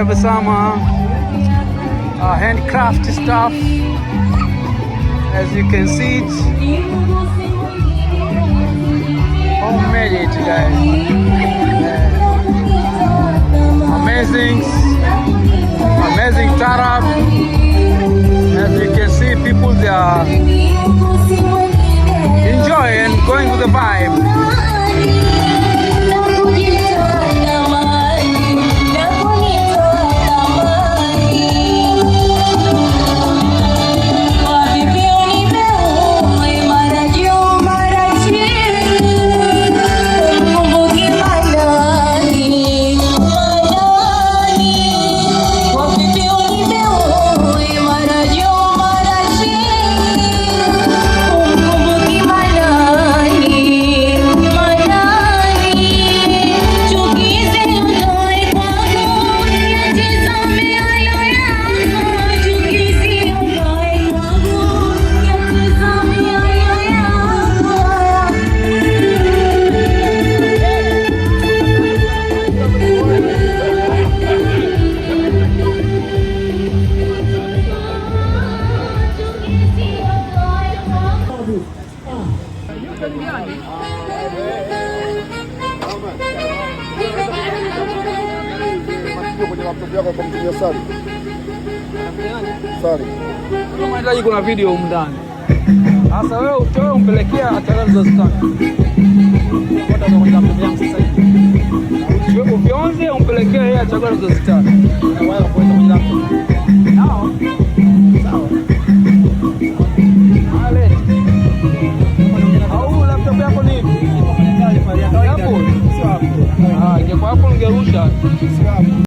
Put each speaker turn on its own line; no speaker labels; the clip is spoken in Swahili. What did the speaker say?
have some handcraft stuff. As you can see it, homemade it, guys. Yeah. Amazing, amazing taarab. As you can see, people, they are enjoy and going with the vibe.
Kwenye laptop yako kumtumia Sari. Sari.
Kama unahitaji kuna video humu ndani. Sasa wewe utoe umpelekea ataalamu za zitaka. Kwenda kwenye laptop yangu sasa hivi. Ufyonze umpelekee yeye achague anazozitaka. Na wewe kuweka kwenye laptop. Nao. Sawa. Ale. Au laptop yako ni ipi? Apple. Ah, ingekuwa hapo ungerusha.